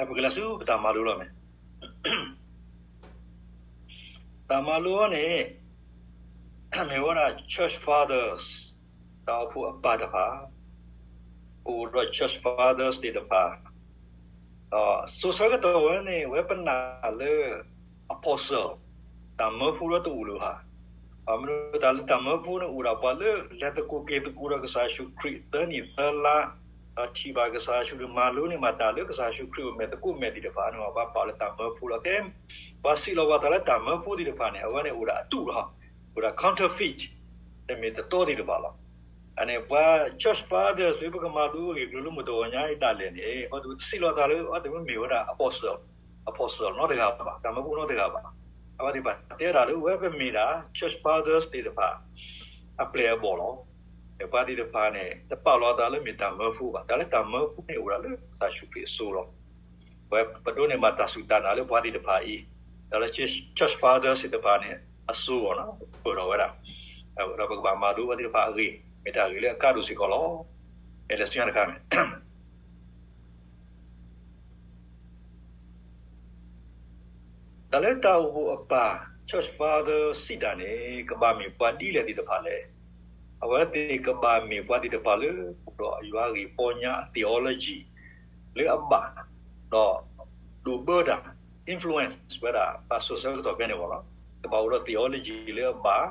ပကလဲၤဆူပတၢ်မၤလိလီၤမ့ၢ် တၢ်မၤလိန့ၣ် မ့ၢ်ဝဲဒၣ် church fathers တၢ်အိၣ်ဖှိၣ်အပၢ်တဖၣ် အိၣ်ဒီး church fathers သ့ၣ်တဖၣ် ဒီးစိၤဆၢကတီၢ်ဝဲန့ၣ် ဝဲပနာ်လၢ apostle တၢ်မၢဖိလၢတအိၣ်လၢၤဘၣ်. ဘၣ်မနုၤတၢ်လၢတၢ်မၢဖိန့ၣ်အိၣ်ဒၣ်ပှၤလၢလဲၤသကိးက့ၤသကိးဒီးကစၢ်ယ့ၣ်ၡူးခရံာ်သၢနံၣ်သၢလါ, ဒီးထံၣ်ဘၣ်ကစၢ်ယ့ၣ်ၡူးဒီးမၤလိန့ၢ်ဘၣ်တၢ်လၢကစၢ်ယ့ၣ်ၡူးခရံာ်အိၣ်မဲာ်သကိးမဲာ်သ့ၣ်တဖၣ်န့ၣ် ပှၤပာ်လၢတၢ်မၢဖိလီၤ. ကဲ ပှၤစံးလီၤပှၤတၢ်လၢတၢ်မၢဖိသ့ၣ်တဖၣ်န့ၣ် အဝဲန့ၣ်အိၣ်ဒၣ်အတူၢ်လီၤ, အိၣ်ဒၣ် counterfeit တမ့ၢ်တတီသ့ၣ်တဖၣ်လီၤ. အန့ၣ်ပှၤ church fathers လၢပကမၤလိအဂ့ၢ်ကျိၤလၢမုၢ်တနံၤညါအံၤဒၣ်လဲာ်န့ၣ် အဝဲသ့ၣ်တစံးလီၤတၢ်လၢ အဝဲသ့ၣ်မ့ၢ်ဝဲဒၣ် apostle, apostle နီတဂၤဘၣ်, တၢ်မၢဖိနီတဂၤဘၣ်. အဝဲသ့ၣ်တဖၣ်တဲဒၣ်လၢ အဝဲပမ့ၢ်ဒၣ် church fathers သ့ၣ်တဖၣ် အပျဲၢ်အဘီၣ်လီၤ. ပှၤသ့ၣ်တဖၣ်န့ၣ် တပာ်လီၤအသးလၢမ့ၢ်တၢ်မၢဖိဘၣ်. တၢ်လၢတၢ်မၢဖိန့ၣ်အိၣ်ဒၣ်လၢကစၢ်ယ့ၣ်ၡူးခရံာ်အစိၤလီၤ. ပဒိးန့ၢ်ဘၣ်တၢ်စူၢ်တၢ်နာ်လၢပှၤသ့ၣ်တဖၣ်အံၤ, တၢ်လၢ church fathers သ့ၣ်တဖၣ်န့ၣ် အစိၤလီၤ, ပၢၢ်ထီၣ်ဝဲဒၣ်, ဒီးပကဘၣ်မၤလိပှၤသ့ၣ်တဖၣ်အဂ့ၢ်, မ့ၢ်တၢ်ဂ့ၢ်လၢအကါဒိၣ်စ့ၢ်ကီးလီၤ. အဲၣ်ဒိးစံးတခါန့ၣ် တၢ်လၢတၢ်အိၣ်ဖှိၣ်အပၢ် church father စံးတၢ်န့ၣ် ကဘၣ်မ့ၢ်ပှၤဒ်လဲၣ်သ့ၣ်တဖၣ်လဲၣ်. အဝဲသ့ၣ်ကဘၣ်မ့ၢ်ပှၤသ့ၣ်တဖၣ်လၢ အိၣ်ဒီးယွၤအဂ့ၢ်ပီညါအ theology လၢအဘၣ်, ဒီးဒိးဘၢတၢ် influence ဝဲဒၣ် ပှၤစိၤဆၢကတီၢ်ဖဲန့ၣ်လီၤ. ကဘၣ်အိၣ်ဒီး theology လၢအဘၣ်,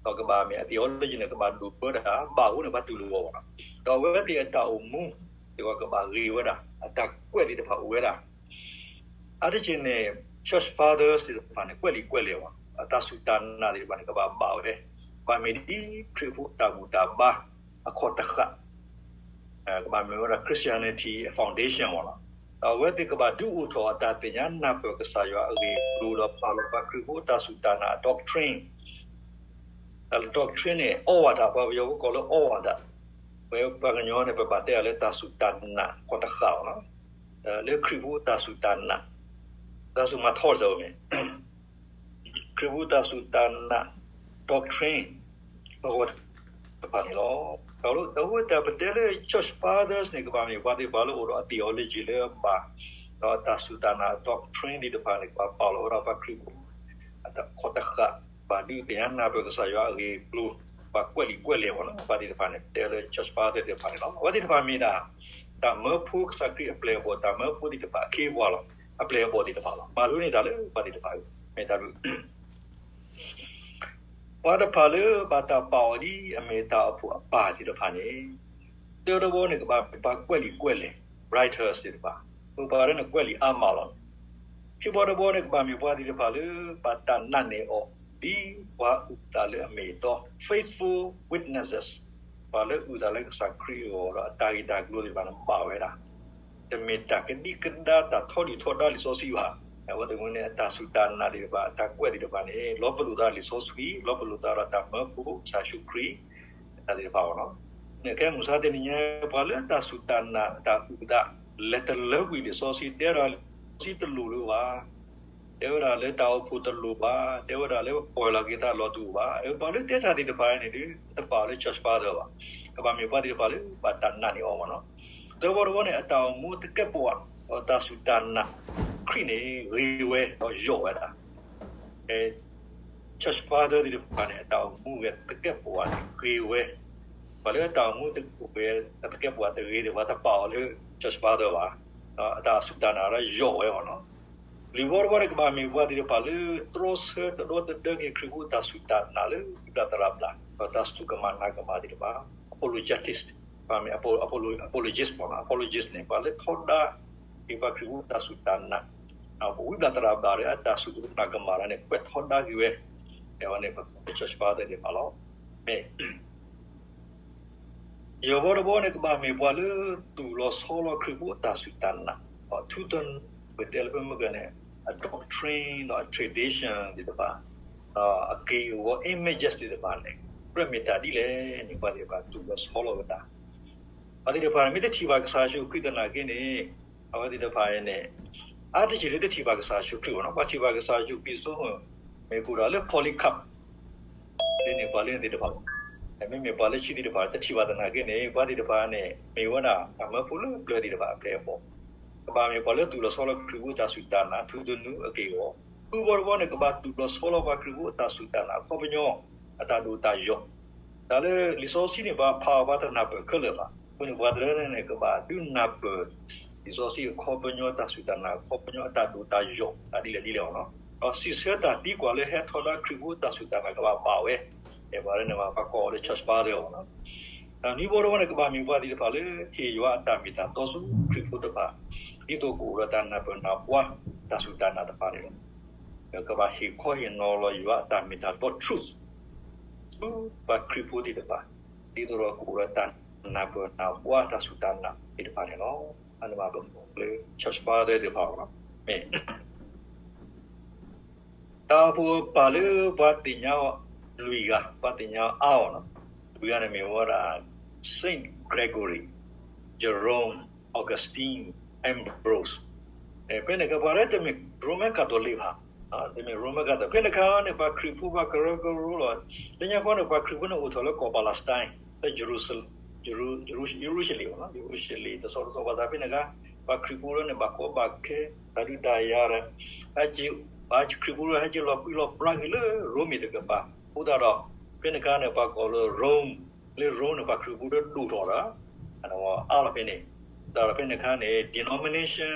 ဒီးကဘၣ်မ့ၢ်အ theology န့ၣ် ကဘၣ်ဒိးဘၢတၢ် ဘၣ်အဃိန့ၣ်ပှၤတူၢ်လိာ်အီၤလီၤ. ဒီးအဝဲသ့ၣ်အတၢ်အိၣ်မူ စ့ၢ်ကီးကဘၣ်ဂ့ၤဝဲဒၣ်, အတၢ်ကွဲးသ့ၣ်တဖၣ်အိၣ်ဝဲဒၣ် အါတက့ၢ်န့ၣ် church fathers သ့ၣ်တဖၣ်န့ၣ် ကွဲးလံာ်ကွဲးလဲၢ်ဝဲ, အတၢ်စူၢ်တၢ်နာ်သ့ၣ်တဖၣ်န့ၣ် ကဘၣ်ဘၣ်ဝဲ, ကဘၣ်မ့ၢ်ဒ်ခရံာ်ဖိတၢ်ဘူၣ်တၢ်ဘါအခီၣ်တဃာ်, ကဘၣ်မ့ၢ်ဝဲဒၣ် Christianity foundation ဝဲလီၤ. ဒီးအဝဲသ့ၣ်ကဘၣ်ဒုးအိၣ်ထီၣ်အတၢ်သ့ၣ်ညါနၢ်ပၢၢ်ကစၢ်ယွၤအဂ့ၢ်အကျိၤ ဒီးပာ်လီၤပှၤခရံာ်ဖိတၢ်စူၢ်တၢ်နာ်အ doctrine, တၢ်လၢ doctrine န့ၣ် အီဝါဒၣ်, ပှၤပယီၤဖိကိးလၢအီဝါဒၣ်, ပှၤကညီန့ၣ် ပဘၣ်တဲအီၤလၢတၢ်စူၢ်တၢ်နာ်အခီၣ်တဃာ်လီၤ. လၢခရံာ်ဖိတၢ်စူၢ်တၢ်နာ်, တၢ်စူၢ်မၤထီၣ်စၢၤမ့ၢ် ခရံာ်ဖိတၢ်စူၢ်တၢ်နာ် doctrine အဂီၢ်တဖၣ်န့ၣ်လီၤ. အဃိတၢ်ပတဲလၢ church fathers န့ၣ် ကဘၣ်မ့ၢ်ပှၤသ့ၣ်တဖၣ်လၢအိၣ်ဒီးအ theology လၢအဘၣ်, ဒီးတၢ်စူၢ်တၢ်နာ် doctrine သ့ၣ်တဖၣ်န့ၣ် ကဘၣ်ပာ်လီၤဝဲဒၣ်ပှၤခရံာ်ဖိ အခီၣ်တဃာ်, ဘၣ်ဒုးသ့ၣ်ညါနၢ်ပၢၢ်ကစၢ်ယွၤအဂ့ၢ်အကျိၤ, ဘၣ်ကွဲးလံာ်ကွဲးလဲၢ်ဝဲလီၤ. ပှၤသ့ၣ်တဖၣ်န့ၣ် ပတဲလၢ church father သ့ၣ်တဖၣ်န့ၣ်လီၤ. အဝဲသ့ၣ်တဖၣ်မ့ၢ်ဒၣ် တၢ်မၢဖိကစၢ်ခရံာ်အပျဲၢ်အဘီၣ်, တၢ်မၢဖိသ့ၣ်တဖၣ်အခ့အပှၤလီၤ. အပျဲၢ်အဘီၣ်သ့ၣ်တဖၣ်လီၤ. မၤလိန့ၢ်တၢ်လၢပှၤသ့ၣ်တဖၣ်အဂ့ၢ်, မ့ၢ်တၢ် ပှၤတဖၣ်လၢဘၣ်တၢ်ပာ်အီၤဒ်အမ့ၢ်တၢ်အိၣ်ဖှိၣ်အပၢ်သ့ၣ်တဖၣ်န့ၣ်, တၢတဘီန့ၣ် ကဘၣ်မ့ၢ်ပှၤကွဲးလံာ်ကွဲးလဲၢ်, writers သ့ၣ်တဖၣ်, ပှၤလၢနကွဲးလံာ်အါမးလီၤ. ခံဘီတဘီန့ၣ် ကဘၣ်မ့ၢ်ပှၤသ့ၣ်တဖၣ်လၢ ဘၣ်တၢ်နာ်န့ၢ်အီၤ ဒ်ပှၤအုၣ်သးလၢအမ့ၢ်အတီ, faithful witnesses, ပှၤလၢအုၣ်သးလၢကစၢ်ခရံာ်အဂီၢ်ဒီးအတၢ်ဂ့ၢ်တၢ်ကျိၤသ့ၣ်တဖၣ်န့ၣ် ဘၣ်ဝဲဒၣ် တမ့ၢ်တၢ်ကဒံကဒါတၢ်ထီဒုၣ်ထီဒါလံာ်စီဆှံဘၣ်. အဝဲသ့ၣ်န့ၣ် အတၢ်စူၢ်တၢ်နာ်သ့ၣ်တဖၣ် အတၢ်ကွဲးသ့ၣ်တဖၣ်န့ၣ် လီၤပလိာ်သးလံာ်စီဆှံ, လီၤပလိာ်သးဒီးတၢ်မၢဖိကစၢ်ယ့ၣ်ၡူးခရံာ် တၢ်သ့ၣ်တဖၣ်အဂီၢ်လီၤ. နကဲမုၢ်ဆါတနံၤညါ ပှၤလၢတၢ်စူၢ်တၢ်နာ်တၢ်အုၣ်သး လဲၤတလၢကွံာ်လံာ်စီဆှံ တဲဒၣ်လံာ်စီဆှံတလိၣ်လၢၤဘၣ်, တဲဝဲဒၣ်လၢတၢ်အိၣ်ဖှိၣ်တလိၣ်ဘၣ်, တဲဝဲဒၣ်လၢပှဲၤလီၤက့ၤသးလီၤတအိၣ်ဘၣ်. ပှၤလၢတဲတၢ်သ့ၣ်တဖၣ်န့ၣ်ဒီး တပာ်လၢ church father ဘၣ်. ကဘၣ်မ့ၢ်ပှၤသ့ၣ်တဖၣ်လၢဘၣ်တၢ်နာ်န့ၢ်အီၤမ့ၢ်နီၤ. သၢဘီတဘီန့ၣ် အတၢ်အိၣ်မူတကဲးပဝး ဒီးတၢ်စူၢ်တၢ်နာ်ခရံာ်န့ၣ် ဂ့ၤဝဲဒီးယိာ်ဝဲဒၣ် church father သ့ၣ်တဖၣ်န့ၣ် အတၢ်အိၣ်မူဝဲတကဲးပဝးန့ၣ် ဂ့ၤဝဲ, ပှၤလၢအတၢ်အိၣ်မူတကဲးပဝးတဂ့ၤသ့ၣ်တဖၣ် တပာ်အီၤလၢ church father ဘၣ်, ဒီးအတၢ်စူၢ်တၢ်နာ်ဒီးယိာ်ဝဲအီၤနီၤ. လွံၢ်ဘီတဘီန့ၣ် ကဘၣ်မ့ၢ်ပှၤသ့ၣ်တဖၣ်လၢ တြီဆၢတဒီတဒၢက့ၤခရံာ်ဖိတၢ်စူၢ်တၢ်နာ်လၢ ဘျၣ်သရၣ်ဘျၣ် ဒီးတၢ်စူၢ်ကမၣ်နာ်ကမၣ်သ့ၣ်တဖၣ် apologetics, ပမ့ၢ် apologist မ့ၢ်နီၤ, apologist န့ၣ် ပှၤလၢထီဒါက့ၤပှၤခရံာ်ဖိတၢ်စူၢ်တၢ်နာ်, ပဝံဘျၣ်သရၣ်ဘျၣ်ဒီးအတၢ်စူၢ်တၢ်နာ်ကမၣ်တၢ်န့ၣ် ကွဲးထီဒါက့ၤဝဲ, အဝဲန့ၣ် ပ church father သ့ၣ်တဖၣ်လီၤ. မ့ၢ် ယဲၢ်ဘီတဘီန့ၣ် ကဘၣ်မ့ၢ်ပှၤလၢသူၣ်လီၤဆီလီၤခရံာ်ဖိအတၢ်စူၢ်တၢ်နာ်, ဒီးထူသနူ ပတဲလၢပမ့ၢ်ကန့ၣ် အ doctrine ဒီးအ tradition သ့ၣ်တဖၣ်, ဒီးအက့ၢ်အဂီၤ images သ့ၣ်တဖၣ်န့ၣ် ကြၢးမ့ၢ်တၢ်ဒ်လဲၣ်န့ၣ် ပှၤသ့ၣ်တဖၣ်သူၣ်လီၤဆီလီၤဝဲဒၣ်. ပှၤသ့ၣ်တဖၣ်န့ၣ် မ့ၢ်တထံၣ်ဘၣ်ကစၢ်ယ့ၣ်ၡူးခရံာ်သနာ်က့န့ၣ် အဝဲသ့ၣ်တဖၣ်န့ၣ် အါတက့ၢ်လၢတထံၣ်ဘၣ်ကစၢ်ယ့ၣ်ၡူးခရံာ်ဘၣ်နီၤ, ပှၤထံၣ်ဘၣ်ကစၢ်ယ့ၣ်ၡူးခရံာ်ဆိ မ့ၢ်ကအိၣ်ဒီးလၢ Polycarp လၢန့ၣ် ပှၤလၢန့ၣ်သ့ၣ်တဖၣ်, မ့မ့ၢ်ပှၤလၢခံသ့ၣ်တဖၣ် တထံၣ်ဘၣ်သနာ်က့န့ၣ် ပှၤသ့ၣ်တဖၣ်န့ၣ် မ့ၢ်ဝဲဒၣ်တၢ်မၢဖိလၢပျၢၤသ့ၣ်တဖၣ်အပျဲၢ်အဘီၣ်, ကဘၣ်မ့ၢ်ပှၤလၢသူၣ်လီၤဆီလီၤခရံာ်ဖိတၢ်စူၢ်တၢ်နာ် ထူသနူအက့ၢ်အဂီၤ, ဃုဘီတဘီန့ၣ် ကဘၣ်သူၣ်လီၤဆီလီၤပှၤခရံာ်ဖိအတၢ်စူၢ်တၢ်နာ် အခီပညီ အတၢ်ဒိၣ်တၢ်ယိာ်, တၢ်လၢလံာ်စီဆှံန့ၣ် ဘၣ်ဖးအီၤပှၤတနၢ်ပၢၢ်ခဲလၢာ်ဘၣ်. အဃိန့ၣ် ပှၤတရၢန့ၣ် ကဘၣ်ဒုးနၢ်ပၢၢ် လံာ်စီဆှံအခီပညီ တၢ်စူၢ်တၢ်နာ်အခီပညီ အတၢ်ဒိၣ်တၢ်ယိာ် တၢ်ဒ်လဲၣ်ဒ်လဲၣ်အီၤလီၤ. ဒီးစံးဆၢတၢ်သံကွၢ်လၢဟဲထီၣ်လၢခရံာ်ဖိတၢ်စူၢ်တၢ်နာ်ကဘၣ်ပာ်ဝဲ, ပှၤတရၢန့ၣ် ပှၤကိးအီၤလၢ church father အီၤလီၤ. နွံဘီတဘီန့ၣ် ကဘၣ်မ့ၢ်ပှၤသ့ၣ်တဖၣ်လၢ ဟ့ၣ်ယွၤအတၢ်မ့ၢ်တၢ်တီဆူခရံာ်ဖိတဖၣ်, ဒ်သိးကအိၣ်ဒီးတၢ်နၢ်ပၢၢ်နၢ်ပှါ တၢ်စူၢ်တၢ်နာ်တဖၣ်န့ၣ်လီၤ. ကဘၣ်ဟ့ၣ်ခီဟ့ၣ်နီၤလီၤယွၤအတၢ်မ့ၢ်တၢ်တီ truth ဆူပှၤခရံာ်ဖိသ့ၣ်တဖၣ်, ဒ်သိးဒီးကအိၣ်ဒီးတၢ်နၢ်ပၢၢ်နၢ်ပှါတၢ်စူၢ်တၢ်နာ်သ့ၣ်တဖၣ်န့ၣ်လီၤ. အန့ၣ်ဘၣ်ပကိးလၢ church father သ့ၣ်တဖၣ်လီၤ. မ့ၢ် တၢ်အိၣ်ဖှိၣ်ပာ်လၢပှၤသ့ၣ်ညါအီၤလွံၢ်ဂၤ, ပှၤသ့ၣ်ညါအီၤအါအီၤလီၤ. လွံၢ်ဂၤန့ၣ်မ့ၢ်ဝဲဒၣ် Saint Gregory, Jerome, Augustine, Ambrose. ဖဲန့ၣ်အခါ ပှၤလၢတမ့ၢ် Roman Catholic ဘၣ်, တမ့ၢ် Roman Catholic ဖဲန့ၣ်အခါန့ၣ် ပှၤခရံာ်ဖိပှၤကရၢကရိလီၤ. လၢညါဃီန့ၣ် ပှၤခရံာ်ဖိန့ၣ်အိၣ်ထီၣ်လၢကီၢ် Palestine လၢ Jerusalem, ယရူၤၡလ့ၣ်, ယရူၤၡလ့ၣ်တဆီတဆီ ဘၣ်ဆၣ်ဖဲန့ၣ်အခါ ပှၤခရံာ်ဖိလၢန့ၣ် ဘၣ်ကီဘၣ်ခဲ တၢ်ဒုးတၢ်ယၤဒီး ဟဲက့ၤ ပှၤခရံာ်ဖိလၢဟဲက့ၤလီၤကွံလီၤပြါက့ၤလၢရိမ့ၤတကပၤ, အဃိသတးဒီး ဖဲန့ၣ်အခါန့ၣ် ပှၤကိးလၢ Rome, လၢ Rome န့ၣ် ပှၤခရံာ်ဖိလၢဒိၣ်ထီၣ်ဒီး အါလီၤဖဲန့ၣ်, သတးဒီးဖဲန့ၣ်အခါန့ၣ် denomination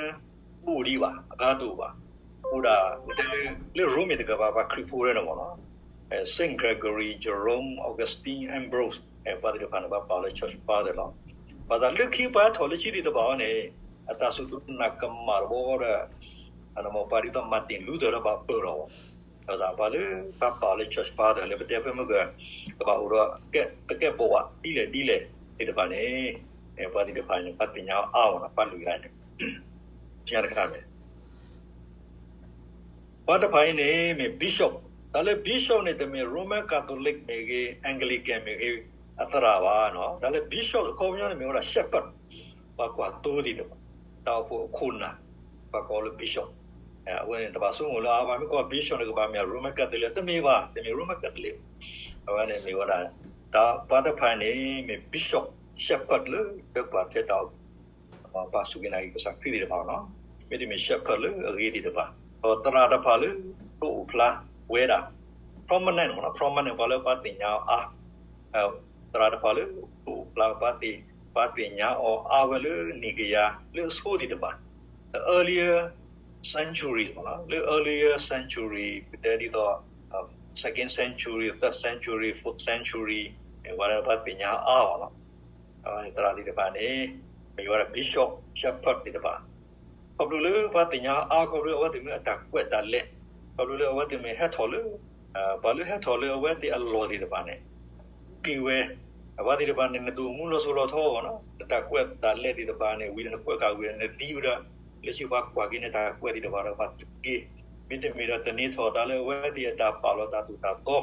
တအိၣ်ဒံးဘၣ်, အဂၤတအိၣ်ဘၣ်. အဃိဒၣ် လၢရိမ့ၤတကပၤ ပှၤခရံာ်ဖိလၢန့ၣ်မ့ၢ်လီၤ. Saint Gregory, Jerome, Augustine, Ambrose ပှၤသ့ၣ်တဖၣ်န့ၣ် ပှၤပာ်လၢ church father လီၤ. ဘၣ်ဆၣ်လၢခံပှၤထီၣ်လၢခံသ့ၣ်တဖၣ်အီၤန့ၣ် အတၢ်စူၢ်တၢ်နာ်ကမၣ်တဘျီဒီး ပှၤဒ်သိး Martin Luther ဒီးဘၣ်ပၢၢ်ထီၣ် ဒီးပှၤလၢပှၤပာ်လၢ church father လၢပတဲဖဲမုၢ်က ကဘၣ်အိၣ်ဒီး တကဲးပိာ်ဝဲ ဒ်လဲၣ်ဒ်လဲၣ်သ့ၣ်တဖၣ်န့ၣ် ပှၤသ့ၣ်တဖၣ်န့ၣ် ပှၤသ့ၣ်ညါအါအီၤန့ၣ် ပှၤလွံၢ်ဂၤန့ၣ် တခါန့ၣ် ပှၤတဖၣ်အံၤန့ၣ်မ့ၢ် bishop, တၢ်လၢ bishop န့ၣ် တမ့ၢ် Roman Catholic မ့ၢ်ဂ့ၤ, Anglican မ့ၢ်ဂ့ၤ အသရၣ်ဘၣ်. တၢ်လၢ bishop အခီပညီန့ၣ်မ့ၢ်ဝဲဒၣ် shepherd, ပှၤကွၢ်သိသ့ၣ်တဖၣ်, တၢ်အိၣ်ဖှိၣ်အခိၣ်နၢ်, ပှၤကိးလၢ bishop. အဝဲန့ၣ် တဘၣ်ဆိကမိၣ်လၢ အါ ပှၤမ့ၢ်ကိး bishop န့ၣ် ကဘၣ်မ့ၢ် Roman Catholic တမ့ၢ်ဘၣ်, တမ့ၢ် Roman Catholic. အဝဲန့ၣ်မ့ၢ်ဝဲဒၣ် တၢ်ပှၤတဖၣ်န့ၣ်မ့ၢ် bishop, shepherd လၢပှၤတဲတၢ် ပှၤစူၢ်က့ၤနာ်က့ၤကစၢ်ခရံာ်သ့ၣ်တဖၣ်လီၤ. မ့တမ့ၢ် shepherd လၢအဂ့ၤသ့ၣ်တဖၣ်, ဒီးသရၣ်တဖၣ်လၢ ဒိးအိၣ်ဖျါဝဲဒၣ် prominent မ့ၢ်လီၤ, prominent ပှၤလၢပှၤသ့ၣ်ညါအါ, သရၣ်တဖၣ်လၢ ဒိးအိၣ်ဖျါပှၤသ့ၣ်, ပှၤသ့ၣ်ညါအီၤအါဝဲလၢနံၣ်ကယၤလၢအဆိသ့ၣ်တဖၣ်, the earlier century မ့ၢ်လီၤ, လၢ earlier century ပတဲဒ်သိး second century, third century, fourth century ဝဲဒၣ်ပှၤသ့ၣ်ညါအါအီၤလီၤ. သရၣ်သ့ၣ်တဖၣ်န့ၣ် မ့ၢ်ဝဲဒၣ် bishop, shepherd သ့ၣ်တဖၣ်, ခီဖျိလၢပှၤသ့ၣ်ညါအါ ခီဖျိလၢအဝဲသ့ၣ်မ့ၢ်အတၢ်ကွဲးတၢ်လဲၤ, ခီဖျိလၢအဝဲသ့ၣ်မ့ၢ်ဟဲထီၣ်လၢ ပှၤလၢဟဲထီၣ်လၢအဝဲသ့ၣ်အလီၢ်သ့ၣ်တဖၣ်န့ၣ် က့ၤဝဲ, အဝဲသ့ၣ်တဖၣ်န့ၣ် နဒိၣ်မူလီၤစိၤလီၤထီအဂီၢ်နီၤ, နတၢ်ကွဲးတၢ်လဲၤသ့ၣ်တဖၣ်န့ၣ် ဝံၤဒီးနကွဲးဃာ်ဝံၤဒီးနသံဝဲဒၣ်, လၢခံပှၤကွၢ်က့ၤနတၢ်ကွဲးသ့ၣ်တဖၣ်ဒီးပှၤတူၢ်က့ၤ, မ့တမ့ၢ်ဒီးတန့ၢ်ထီၣ်တၢ်လၢအဝဲသ့ၣ်အတၢ်ပာ်လီၤတၢ်သိၣ်တၢ်သီ,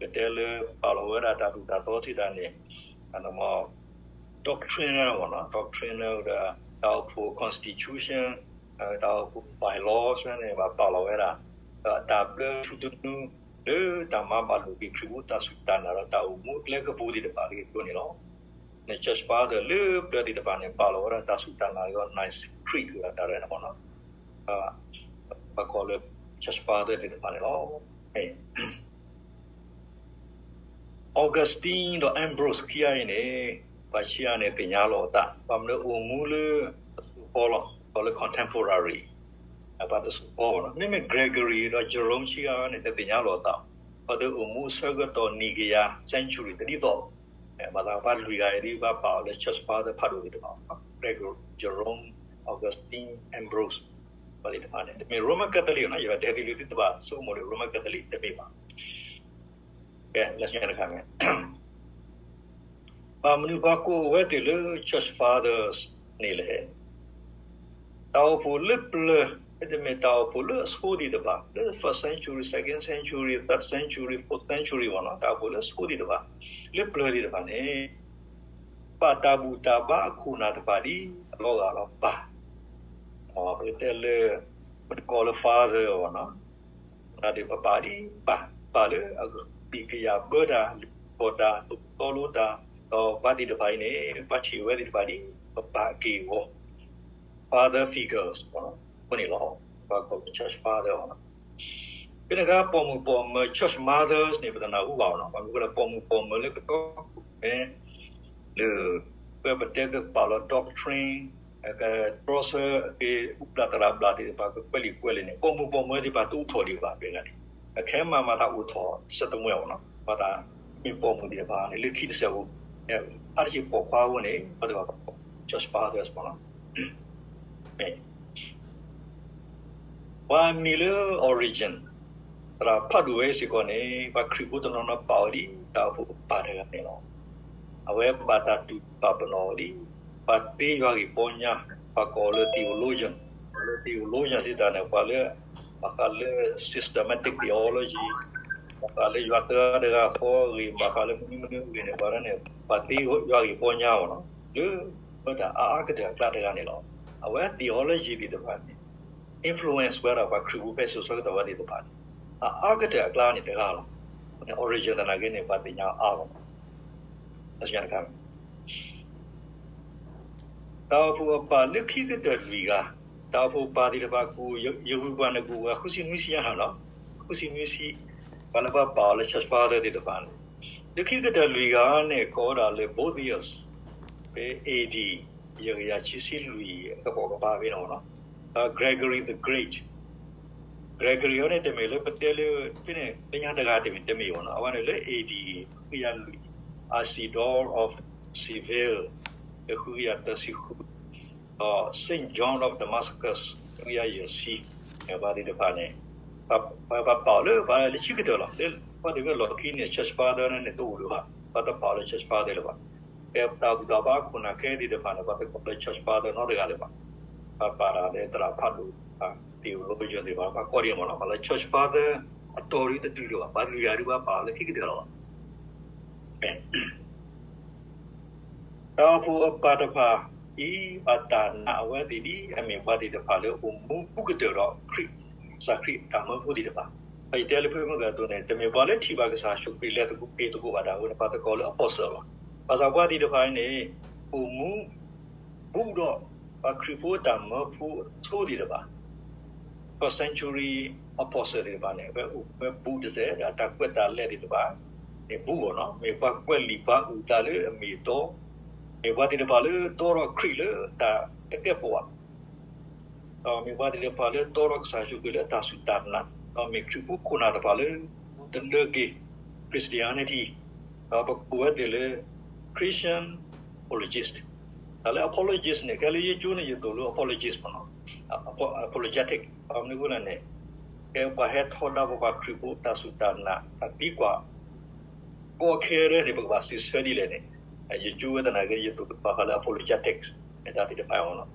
ကတဲလၢပာ်လီၤဝဲဒၣ်တၢ်သိၣ်တၢ်သီထံၣ်တၢ်န့ၣ် doctrine မ့ၢ်နီၤ, doctrine ဒီးတၢ်အိၣ်ဖှိၣ် constitution, တၢ်အိၣ်ဖှိၣ် bylaws န့ၣ် ဘၣ်ပာ်လီၤဝဲဒၣ်, ဒီးတၢ်ဘျၢထူသနူ လၢတၢ်မၤဘၣ်လိာ်က့ၤခရံာ်ဖိတၢ်စူၢ်တၢ်နာ်ဒီး တၢ်အိၣ်မူကျဲကပူၤသ့ၣ်တဖၣ်လၢကဒိးန့ၣ်လီၤ. န့ၣ် church father လၢပျၢၤသ့ၣ်တဖၣ်န့ၣ် ပာ်လီၤဝဲဒၣ်တၢ်စူၢ်တၢ်နာ်လၢ Nicene Creed ဝဲဒၣ်တၢ်ရဲၣ်န့ၣ်မ့ၢ်နီၤ, ပှၤကိးလၢ church father သ့ၣ်တဖၣ်န့ၣ်လီၤ. Augustine ဒီး Ambrose ခံဂၤအံၤန့ၣ် ပှၤခံဂၤန့ၣ် သ့ၣ်ညါလီၤအသး, ဘၣ်မနုၤအိၣ်မူလၢအစိၤဃီလီၤ, ကိးလၢ contemporary, ပှၤတစိၤဃီဘၣ်နီၤ. မ့မ့ၢ် Gregory ဒီး Jerome ခံဂၤန့ၣ် တသ့ၣ်ညါလီၤအသး, ပှၤတအိၣ်မူအဆၢကတီၢ်နံၣ်ကယၤ century တဒ်သိး, ဘၣ်ဆၣ်ပှၤလွံၢ်ဂၤအံၤဒ်ဘၣ်ပာ်အီၤလၢ church father ဖးဒိၣ်သ့ၣ်တဖၣ်, Gregory, Jerome, Augustine, Ambrose ပှၤသ့ၣ်တဖၣ်န့ၣ် တမ့ၢ် Roman Catholic နီၤ, ယဘၣ်တဲသုလၢသုတဘၣ်ဆိကမိၣ်လၢ Roman Catholic တမ့ၢ်ဘၣ်. ကဲ လၢညါတခါန့ၣ် ဘၣ်မနုၤပှၤကိးဝဲသ့ၣ်လၢ church fathers န့ၣ်လဲၣ်. တၢ်အိၣ်ဖှိၣ်လၢပျၢၤ မ့တမ့ၢ်တၢ်အိၣ်ဖှိၣ်လၢအဆိသ့ၣ်တဖၣ် လၢ first century, second century, third century, fourth century မ့ၢ်နီၤ, တၢ်အိၣ်ဖှိၣ်လၢအဆိသ့ၣ်တဖၣ် လၢပျၢၤသ့ၣ်တဖၣ်န့ၣ် ပာ်တၢ်ဘူၣ်တၢ်ဘါအခိၣ်နၢ်တဖၣ်ဒ်အလီၤဂာ်လီၤပာ်, ပကတဲလၢ ပတကိးလၢ father မ့ၢ်နီၤ, ဒ်ပပာ်ဒ်ပၢ်, ပၢ်လၢအကသံၣ်ကယာ်ဘၢတၢ်, လူၤပိာ်တၢ်, သိၣ်တီလိတၢ်, ဒီးပှၤသ့ၣ်တဖၣ်အံၤန့ၣ် ပှၤထံၣ်ဝဲသ့ၣ်တဖၣ်ဒ်ပပၢ်အက့ၢ်အဂီၤ father figures အဃိန့ၣ်လီၤ. ပှၤကိးလၢ church father အီၤနီၤ. ဖဲန့ၣ်အခါ ပိာ်မုၣ်ပိာ်မၢၤ church mothers န့ၣ် ပတနၢ်ဟူဘၣ်အီၤနီၤ. ပှၤမ့ၢ်ကွၢ်လၢပိာ်မုၣ်ပိာ်မၢၤလၢ ကတီၢ်ခိၣ်မဲ လၢ ပတဲကပာ်လီၤ doctrine ကတြီဆၢ အက့ၤအူဘျၣ်သရၣ်ဘျၣ်သ့ၣ်တဖၣ် ကကွဲးလံာ်ကွဲးလဲၢ်န့ၣ် ပိာ်မုၣ်ပိာ်မၢၤသ့ၣ်တဖၣ် တအိၣ်ထီၣ်ဒံးဘၣ် ဖဲန့ၣ်. အခဲမးမၤသးအိၣ်ထီၣ် ဆၢတမွဲအီၤနီၤ. ပှၤသးမ့ၢ်ပိာ်မုၣ်သ့ၣ်တဖၣ်န့ၣ် လၢခံတစဲးဖိ အါတက့ၢ်ပိာ်ခွါအဃိန့ၣ် ပှၤသ့ၣ်တဖၣ် church fathers မ့ၢ်နီၤ. ပှၤမံၤလၢ Origen သရၣ်ဖးဒိၣ်ဝဲစ့ၢ်ကီးန့ၣ် ပှၤခရံာ်ဖိတနီၤနီၤပာ်အီၤဒ် တၢ်အိၣ်ဖှိၣ်ပၢ်တဂၤန့ၣ်လီၤ. အဝဲဘၣ်တၢ်တူၢ်ဘၣ်ပနီၣ်အီၤဒ် ပှၤသ့ယွၤဂ့ၢ်ပီညါ, ပှၤကိးလၢ theologian, ပှၤလၢ theologian စံးတၢ်န့ၣ် ပှၤလၢ ဘၣ်ဃးလၢ systematic theology, ဘၣ်ဃးလၢယွၤသၢဂၤတဂၤဃီအဂ့ၢ်, ဘၣ်ဃးလၢမနုၤမနုၤအဂ့ၢ်န့ၣ် ပှၤန့ၣ် ပှၤသ့ယွၤဂ့ၢ်ပီညါအီၤနီၤ, လၢ မ့ၢ်တၢ်အါအါကတၢၢ်အကျါတဂၤန့ၣ်လီၤ. အဝဲ theology သ့ၣ်တဖၣ်န့ၣ် influence ဝဲဒၣ်ပှၤခရံာ်ဖိဖဲစိၤဆၢကတီၢ်ဝဲသ့ၣ်တဖၣ်န့ၣ် အအါကတၢၢ်အကျါန့ၣ်တဂၤလီၤ. Origen သနာ်က့န့ၣ် ပှၤသ့ၣ်ညါအါလီၤ. တၢ်အိၣ်ဖှိၣ်အပၢ်လၢခံကတၢၢ်လွံၢ်ဂၤ, တၢ်အိၣ်ဖှိၣ်အပၢ်သ့ၣ်တဖၣ် ကယဂုၤပှၤနဂုၤဝဲ ဃုဆံနွံဆံညါဟးလီၤ. ဃုဆံနွံဆံ, ပှၤလၢပှၤပာ်အီၤလၢ church father သ့ၣ်တဖၣ်န့ၣ်, လၢခံကတၢၢ်လွံၢ်ဂၤန့ၣ် ကိးဝဲဒၣ်လၢ Boethius ဖဲ A D ယဲၢ်ကယၤခံဆံလွံၢ်အကပိာ်ကပၤဖဲန့ၣ်နီၤ, Gregory the Great, Gregory အဝဲန့ၣ် တမ့ၢ်လၢပတဲလၢ ဖဲန့ၣ် သ့ၣ်ညါတဂၤတမ့ၢ် တမ့ၢ်ဘၣ်နီၤ, အဝဲန့ၣ်လၢ A D ဃုကယၤလွံၢ်, Isidore of Seville ဃုကယၤသၢဆံဃု, ဒီး Saint John of Damascus ဃုကယၤယဲၢ်ဆံ, ပှၤသ့ၣ်တဖၣ်န့ၣ် ပှၤပာ်အီၤလၢ ပှၤလၢခံကတၢၢ်လီၤ. လၢပှၤသ့ၣ်တဖၣ်လီၢ်ခံန့ၣ် church father န့ၣ် တအိၣ်လၢၤဘၣ်, ပှၤတပာ်အီၤလၢ church father လၢၤဘၣ်. ဖဲတၢ်ဘူၣ်တၢ်ဘါခိၣ်နၢ်ခဲသ့ၣ်တဖၣ်န့ၣ် ပှၤတကိးလၢ church father နီတဂၤလၢၤဘၣ်. ပှၤပာ်တၢ်လၢသရၣ်ဖးဒိၣ်, theologian သ့ၣ်တဖၣ် ပှၤကိးဒံးမ့ၢ်နီၤ, ပှၤလၢ church father အတီၤဒုတတုၤလၢၤဘၣ်, ပှၤလွံၢ်ဂၤဒုပှၤပာ်အီၤလၢခံကတၢၢ်လီၤ. တၢ်အိၣ်ဖှိၣ်အပၢ်တဖၣ်အံၤ ဘၣ်တၢ်နာ်အဝဲသ့ၣ်ဒ်အမ့ၢ်ပှၤသ့ၣ်တဖၣ်လၢအိၣ်မူဘူးကတၢၢ်ဒီးခရံာ်, ကစၢ်ခရံာ်တၢ်မၢဖိသ့ၣ်တဖၣ်. ပှၤယတဲလၢဖဲမုၢ်ဂၤအသိးန့ၣ် တမ့ၢ်ပှၤလၢထံၣ်ဘၣ်ကစၢ်ယ့ၣ်ၡူးခရံာ်လဲၤသကိးက့ၤသကိးဘၣ်တၢ်အဃိန့ၣ် ပှၤသကိးလၢ apostle လီၤ. ဘၣ်ဆၣ်ပှၤသ့ၣ်တဖၣ်အံၤန့ၣ် အိၣ်မူ ဘူးဒီး ပှၤခရံာ်ဖိတၢ်မၢဖိအဆိသ့ၣ်တဖၣ်, first century apostle သ့ၣ်တဖၣ်န့ၣ် အဝဲအိၣ်မူဝဲဘူးတစဲး ဒီးတၢ်ကွဲးတၢ်လဲၤသ့ၣ်တဖၣ်န့ၣ် ဘူးအီၤနီၤ. မ့ၢ်ပှၤကွဲးလံာ်ပှၤအုၣ်သးလၢအမ့ၢ်အတီ, မ့ၢ်ပှၤသ့ၣ်တဖၣ်လၢတီဒီးခရံာ်လၢတၢ်တကဲပိာ်ဘၣ် ဒီးမ့ၢ်ပှၤသ့ၣ်တဖၣ်လၢတီဒီးကစၢ်ယ့ၣ်ၡူးခရံာ်လၢတၢ်စူၢ်တၢ်နာ်, ဒီးမ့ၢ်ခရံာ်ဖိခိၣ်နၢ်တဖၣ်လၢ တဒၢက့ၤ Christianity, ဒီးပကိးဝဲသ့ၣ်လၢ Christian apologist. တၢ်လၢ apologist န့ၣ် ကဲလၢယကၠိန့ၣ် ယသိၣ်လိ apologist မ့ၢ်နီၤ, apologetic မနုၤအဃိလဲၣ်န့ၣ် ကဲပှၤဟဲထီဒါပပှၤခရံာ်ဖိတၢ်စူၢ်တၢ်နာ် တၢ်သံကွၢ် ကီခဲရဲၣ်န့ၣ် ပကဘၣ်စံးဆၢဒ်လဲၣ်န့ၣ်, ယကၠိဝဲသနာ်က့ ယသိၣ်လိဘၣ်ဃးလၢ apologetics န့ၣ် တၢ်သ့ၣ်တဖၣ်အံၤမ့ၢ်နီၤ.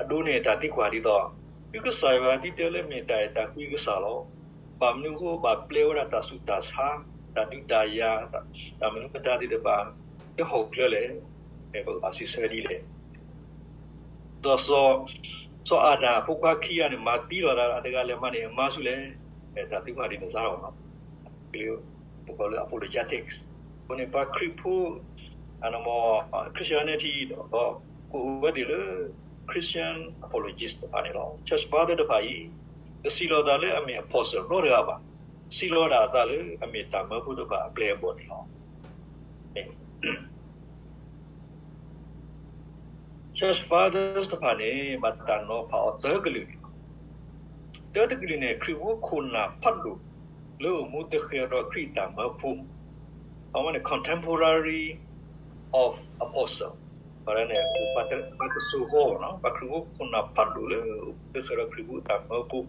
အဒိန့ၣ် တၢ်သံကွၢ်ဒ်သိး သုကစၢ်ယွၤဒ်တဲလၢမ့ၢ်တၢ်အဲၣ်တၢ်ကွံကစၢ်လီၤ. ဘၣ်မနုၤအဃိဘၣ်ပျဲဝဲဒၣ်တၢ်ဆူးတၢ်ဆါ, တၢ်ဒုးတၢ်ယၤ, တၢ်မနုၤမတၤသ့ၣ်တဖၣ် လၢဟီၣ်ခိၣ်ချၢလဲၣ်, ပကဘၣ်စံးဆၢဒ်လဲၣ်. ဒီးစီၤ, စီၤအၤဒၣ်အဖိခွါခံဂၤန့ၣ် မၤသံလီၤသးတဂၤလဲၤမးန့ၣ် အမါဆူၣ်လဲၣ်, တၢ်သံကွၢ်ဒ်န့ၣ်စးထီၣ်မ့ၢ်နီၤ. ကလၢ ပကိးလၢ apologetics. အဃိန့ၣ် ပှၤခရံာ်ဖိ Christianity ဒီး ကိးဝဲသ့ၣ်လၢ Christian apologist တဖၣ်န့ၣ်လီၤ. Church Father တဖၣ်အံၤ တစံးလီၤသးလၢအမ့ၢ် apostle နီတဂၤဘၣ်. စံးလီၤဒၣ်အသးလၢအမ့ၢ်တၢ်မၢဖိတဖၣ်အပျဲၢ်အဘီၣ်န့ၣ်လီၤ. Church Fathers တဖၣ်န့ၣ် ဘၣ်တၢ်နီၤဖးအီၤသၢကလုာ်န့ၣ်လီၤ. တၢတကလုာ်န့ၣ် ခရံာ်ဖိခိၣ်နၢ်ဖးဒိၣ် လၢအိၣ်မူသဃဲၤဒီးခရံာ်တၢ်မၢဖိ, အဝဲန့ၣ် contemporary of apostle, န့ၣ် ပှၤတစိၤဃီနီၤ, ပှၤခရံာ်ဖိခိၣ်နၢ်ဖးဒိၣ်လၢအိၣ်မူသဃဲၤဒီးခရံာ်ဖိတၢ်မၢဖိ,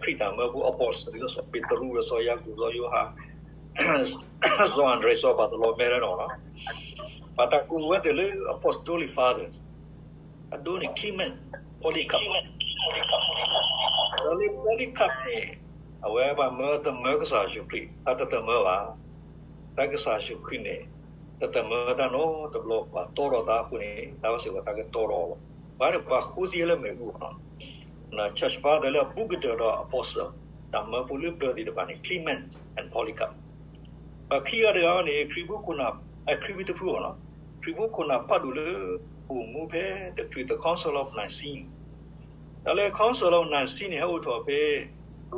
ခရံာ်တၢ်မၢဖိ apostle ဒ်သိးစီၤပ့းတရူးဒီးစီၤယၤကိာ် စီၤယိၤဟၣ် စီၤအၤဒြ့း စီၤဘၤသီလမဲ ဒ်န့ၣ်လီၤ. ဘၣ်တၢ်ကိးဝဲသ့ၣ်လၢ Apostolic Fathers, အဒိန့ၣ် Clement, Polycarp, ဒီးလၢ Polycarp န့ၣ် အဝဲဘၣ်မၢသမၢကစၢ်ယ့ၣ်ၡူးခရံာ် တၢ်တသမၢဘၣ်. တၢ်ကစၢ်ယ့ၣ်ၡူးခရံာ်န့ၣ် တသမၢတၢ်နီတဘျီဘၣ်, တီထီၣ်သးအဃိန့ၣ် တၢ်ဝဲစ့ၢ်ကီးတၢ်ကတီထီၣ်အီၤဘၣ်. ပှၤန့ၣ်ပှၤဃိသံလၢမ့ၣ်အူနီၤ. Church Father လၢအဘူးကတၢၢ်ဒီး Apostle တၢ်မၢဖိလၢပျၢၤသ့ၣ်တဖၣ်န့ၣ် Clement and Polycarp. ပှၤခံဂၤတဂၤန့ၣ် ခရံာ်ဖိခိၣ်နၢ်, ခရံာ်ဖိတဖုအီၤနီၤ, ခရံာ်ဖိခိၣ်နၢ်ဖးဒိၣ်လၢ အိၣ်မူဖဲတချုး the Council of Nicene တၢ်လၢ Council of Nicene န့ၣ် ဟဲအိၣ်ထီၣ်ဖဲ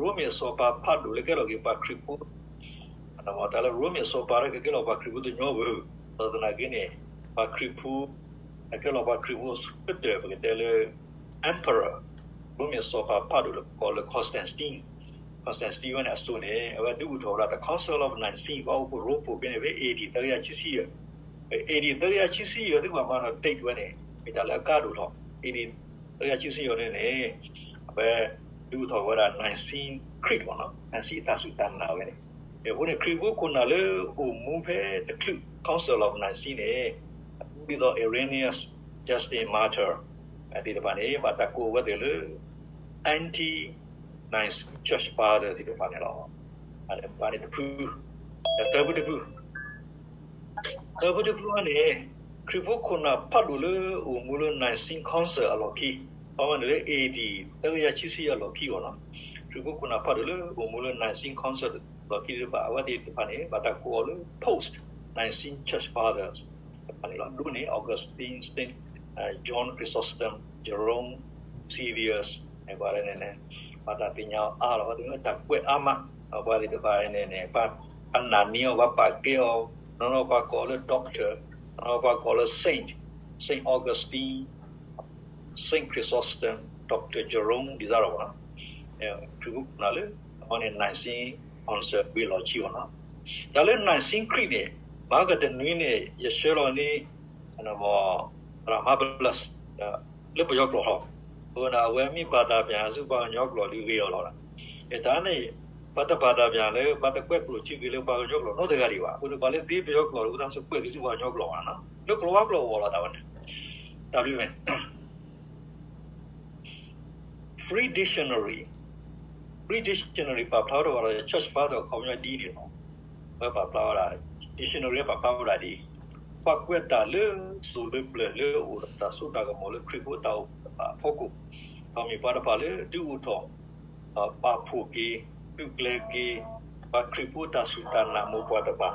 ရိမ့ၤအစီၤပၤဖးဒိၣ်လၢကဲထီၣ်က့ၤပှၤခရံာ်ဖိ တၢ်လၢရိမ့ၤအစီၤပၤလၢကကဲထီၣ်ပှၤခရံာ်ဖိတညီဘၣ်, ဒီးသနာ်က့န့ၣ် ပှၤခရံာ်ဖိ ကဲထီၣ်ပှၤခရံာ်ဖိအဆိကတၢၢ် ပကတဲလၢ emperor ရိမ့ၤအစီၤပၤဖးဒိၣ်လၢပကိးလၢ Constantine, Constantine ဝဲန့ၣ်အစိၤန့ၣ် အဝဲဒုးအိၣ်ထီၣ်ဝဲဒၣ် the Council of Nicene ပှၤအိၣ်ဖှိၣ်ရိဖှိၣ်ဖဲန့ၣ် ဖဲ A D သၢကယၤခံဆံယဲၢ်, A D သၢကယၤခံဆံယဲၢ် သုကဘၣ်မၤဒီး date ဝဲန့ၣ် မ့ၢ်တၢ်လၢအကါဒိၣ်ထီၣ် A D သၢကယၤခံဆံယဲၢ်န့ၣ်န့ၣ် အဝဲဒုးအိၣ်ထီၣ်ဝဲဒၣ် Nicene Creed ပေါ့နော်, Nicene အတၢ်စူၢ်တၢ်နာ်ဝဲန့ၣ်, အဃိန့ၣ် ခရံာ်ဖိခိၣ်နၢ်လၢအိၣ်မူဖဲတချုး Council of Nicene န့ၣ် ဒ်သိး Irenaeus, Justin Martyr သ့ၣ်တဖၣ်န့ၣ် ဘၣ်တၢ်ကိးဝဲသ့ၣ်လၢ Ante-Nicene Church Father သ့ၣ်တဖၣ်န့ၣ်လီၤ. အန့ၣ်တဖု, တၢ်တဖုတဖု တၢ်တဖုတဖုန့ၣ် ခရံာ်ဖိခိၣ်နၢ်ဖးဒိၣ်လၢအိၣ်မူလၢ Nicene Council အလီၢ်ခံ, ခီမီန့ၣ်လၢ A D သၢကယၤခံဆံယဲၢ်အလီၢ်ခံအီၤလီၤ. ခရံာ်ဖိခိၣ်နၢ်ဖးဒိၣ်လၢအိၣ်မူလၢ Nicene Council အလီၢ်ခံသ့ၣ်တဖၣ် အဝဲသ့ၣ်တဖၣ်န့ၣ် ဘၣ်တၢ်ကိးအီၤလၢ Post-Nicene Church Fathers တဖၣ်န့ၣ်လီၤ. ဒ်န့ၣ် Augustine, Saint John Chrysostom, Jerome, Eusebius န့ၣ် ပှၤန့ၣ်န့ၣ် ဘၣ်တၢ်သ့ၣ်ညါအါလီၤ, ဘၣ်သ့ၣ်ညါတၢ်ကွဲးအါမး, ပှၤသ့ၣ်တဖၣ်န့ၣ်န့ၣ် ပှၤနာ်န့ၢ်အီၤ ပှၤပာ်ကဲအီၤ, နီၢ်နီၢ်ပှၤကိးလၢ Doctor, နီၢ်နီၢ်ပှၤကိးလၢ Saint, Saint Augustine, Saint Chrysostom, Doctor Jerome ဒ်သိးဒီး ခရံာ်ဖိခိၣ်နၢ်လၢ အဝဲန့ၣ် Nicene Council ဝံၤအလီၢ်ခံအီၤလီၤ. တၢ်လၢ Nicene Creed န့ၣ် မဟါကတနွံန့ၣ် ယဆှၢလီၤန့ၢ် သရၣ်မၤဘလး လၢပယီၤကျိာ်လီၤ. အဃိန့ၣ် အဝဲမ့ၢ်ဘၣ်တၢ်ပၠးဆူပှၤကညီကျိာ်ဒ်ဂ့ၤအီၤလီၤ. တၢ်န့ၣ် ပတဘၣ်တၢ်ပၠးလၢ ပတကွဲးကျိာ်ထံက့ၤလၢပှၤကညီကျိာ်နီတဂၤဒံးဘၣ်. အဃိန့ၣ် ပှၤလၢသ့ပယီၤကျိာ် အဃိသတး ကွဲးက့ၤဆူပှၤကညီကျိာ်ဘၣ်, လၢကျိာ်ဝါကျိာ်အဂီၢ်လီၤ တၢ်ဝဲန့ၣ်, တၢ်ဘျုးမ့ၢ် Free Dictionary, Free Dictionary ပာ်ဖျါထီၣ်ဝဲဒီး Church Father အခီပညီဒ်အံၤန့ၣ်လီၤ. ဝဲပာ်ဖျါဝဲဒၣ် Dictionary ပာ်ဖျါဝဲဒၣ်ဒ်အံၤ, ပှၤကွဲးတၢ်လၢစိၤလၢပျၢၤလၢအအိၣ်ဒီးတၢ်စိတၢ်ကမီၤလၢခရံာ်ဖိတၢ်အိၣ်ဖှိၣ်တဖၣ်အဖီခိၣ်, ဒီးမ့ၢ်ပှၤတဖၣ်လၢဒုးအိၣ်ထီၣ် ပာ်ဖှိၣ်က့ၤ သုးကျဲၤက့ၤ ပှၤခရံာ်ဖိတၢ်စူၢ်တၢ်နာ်မိၢ်ပှၢ်တဖၣ်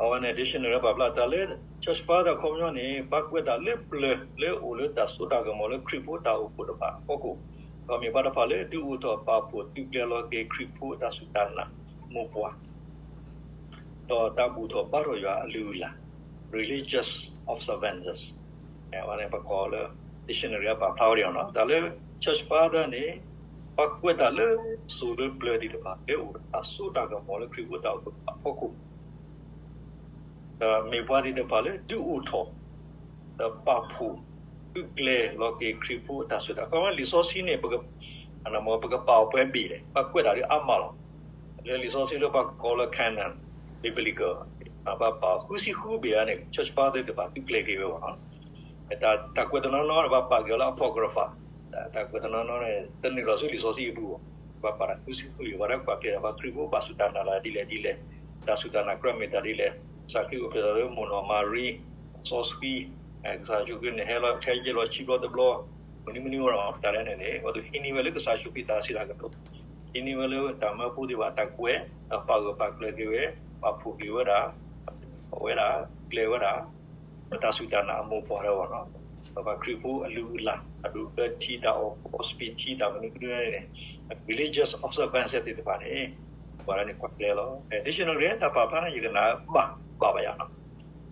အဝဲန့ၣ် dictionary ပာ်ဖျါတၢ်လၢ Church Father အခီပညီန့ၣ် ပှၤကွဲးတၢ်လၢပျၢၤလၢအအိၣ်လၢတၢ်စိတၢ်ကမီၤလၢခရံာ်ဖိတၢ်အိၣ်ဖှိၣ်တဖၣ်အဖီခိၣ်, ဒီးမ့ၢ်ပှၤတဖၣ်လၢဒုးအိၣ်ထီၣ်ပာ်ဖှိၣ်သုးကျဲၤလီၤက့ၤခရံာ်ဖိတၢ်စူၢ်တၢ်နာ်မိၢ်ပှၢ် ဒီးတၢ်ဘူၣ်ထီၣ်ဘါထီၣ်ယွၤအလုၢ်အလၢ် religious observances, အဝဲန့ၣ်ပကိးလၢ dictionary ပာ်ဖျါဝဲဒၣ်လီၤ. တၢ်လၢ Church Father န့ၣ် ပှၤကွဲးတၢ်လၢစိၤလၢပျၢၤသ့ၣ်တဖၣ် လၢအအိၣ်ဒီးတၢ်စိတၢ်ကမီၤလၢခရံာ်ဖိတၢ်အိၣ်ဖှိၣ်အဖီခိၣ် ဒီးမ့ၢ်ပှၤသ့ၣ်တဖၣ်လၢဒုးအိၣ်ထီၣ် ဒီးပာ်ဖှိၣ်သုးကျဲၤလီၤက့ၤခရံာ်ဖိအတၢ်စိတၢ်, ခီမီလံာ်စီဆှံန့ၣ် ပကပာ်အီၤပှဲၤဘ့ၣ်လဲၣ်, ပှၤကွဲးတၢ်ဒ်အါမးလီၤ. လၢလံာ်စီဆှံလၢပှၤကိးလၢ canon biblical ဘၣ်ပာ်ဃုဆံဃုဘ့ၣ်ဧါန့ၣ် Church Father သ့ၣ်တဖၣ်သုးကျဲၤက့ၤဝဲဘၣ်နီၤ. တၢ်ကွဲးတနီၤနီၤ ဘၣ်ပာ်က့ၤအီၤလၢ apocrypha, တၢ်ကွဲးတနီၤနီၤန့ၣ် တနုာ်လီၤဆူလံာ်စီဆှံအပူၤဘၣ်. ဘၣ်ပာ်တၢ်ဃုဆံဃုဘ့ၣ် ပှၤတၢ်ကွဲးက့ၤဒီးပှၤခရံာ်ဖိဘၣ်စူၢ်တၢ်နာ်တၢ်ဒ်လဲၣ်ဒ်လဲၣ်, တၢ်စူၢ်တၢ်နာ်ကြၢးမ့ၢ်တၢ်ဒ်လဲၣ်, ကစၢ်ခရံာ်အိၣ်ဖျဲၣ်လၢမိၢ်နီၢ်မၤရံ, စီဆှံ, ကစၢ်ယ့ၣ်ၡူးခရံာ်န့ၣ် ဟဲလီၤထဲယဲၢ်လီၤဆံဘျီတဘျီ, မနုၤမနုၤအီၤဒီး တၢ်လၢန့ၣ်န့ၣ် အဝဲသ့ၣ်ဟံးန့ၢ်ဝဲလၢကစၢ်ယ့ၣ်ၡူးခရံာ်တၢ်စံးတၢ်ကတိၤ, ဟံးန့ၢ်ဝဲလၢတၢ်မၢဖိသ့ၣ်တဖၣ်တၢ်ကွဲး, ဒီးပာ်ဂၢၢ်ပာ်ကျၢၤက့ၤဝဲ, ပာ်ဖှိၣ်က့ၤဝဲဒၣ်, အဝဲဒၣ်ကျဲၤဝဲဒၣ် ပတၢ်စူၢ်တၢ်နာ်အမိၢ်ပှၢ်လၢအဂီၢ်နီၤ, ဒီးပှၤခရံာ်ဖိအလုၢ်အလၢ် အဒိးသၢထံ တၢ်အီၣ်ကူအီစပံးထံ တၢ်မနုၤမနုၤန့ၣ်, religious observance သ့ၣ်တဖၣ်န့ၣ်, ပှၤလၢန့ၣ်ကွၢ်ကျဲလီၤ. dictionary တၢ်ပာ်ဖျါန့ၣ် ယကနၣ်ဘၣ်ဘၣ်ဘၣ်ယၤနီၤ,